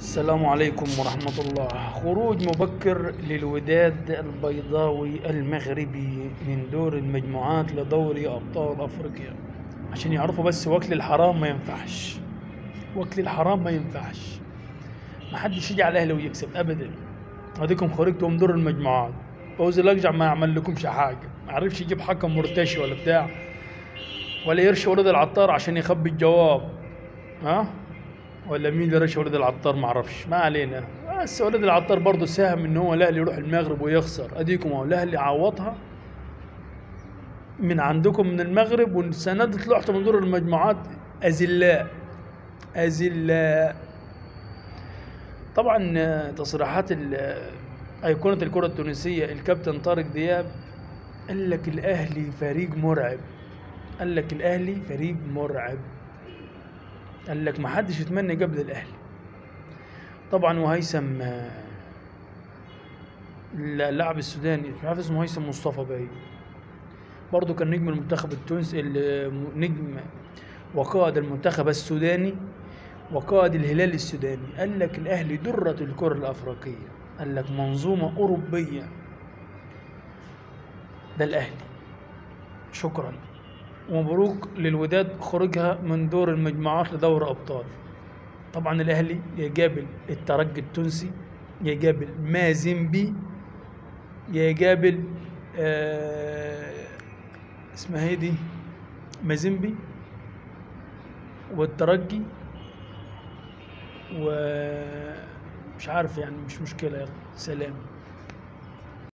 السلام عليكم ورحمة الله. خروج مبكر للوداد البيضاوي المغربي من دور المجموعات لدوري أبطال أفريقيا، عشان يعرفوا بس وكل الحرام ما ينفعش، وكل الحرام ما ينفعش، محدش يجي على الأهلي ويكسب أبدا. أديكم خرجتوا من دور المجموعات، فوزي الأقجع ما عمل لكمش حاجة، ما عرفش يجيب حكم مرتشي ولا بتاع، ولا يرشي ولد العطار عشان يخبي الجواب، ها؟ ولا مين اللي رشى ولد العطار ما اعرفش، ما علينا. بس ولد العطار برضه ساهم ان هو الاهلي يروح المغرب ويخسر. اديكم اهو الاهلي عوضها من عندكم من المغرب، والسنة دي طلعتوا من دور المجموعات اذلاء اذلاء. طبعا تصريحات ايقونة الكره التونسية الكابتن طارق دياب، قال لك الاهلي فريق مرعب، قال لك الاهلي فريق مرعب، قال لك ما حدش يتمنى قبل الاهلي. طبعا وهيثم اللاعب السوداني مش عارف اسمه، هيثم مصطفى باين، برضه كان نجم المنتخب التونسي، نجم وقائد المنتخب السوداني وقائد الهلال السوداني. قال لك الاهلي درة الكرة الافريقية، قال لك منظومة اوروبية، ده الاهلي. شكرا ومبروك للوداد خروجها من دور المجموعات لدور ابطال. طبعا الاهلي يقابل الترجي التونسي، يقابل مازيمبي، يقابل اسمها ايه دي، مازيمبي والترجي ومش عارف يعني، مش مشكلة، يلا سلام.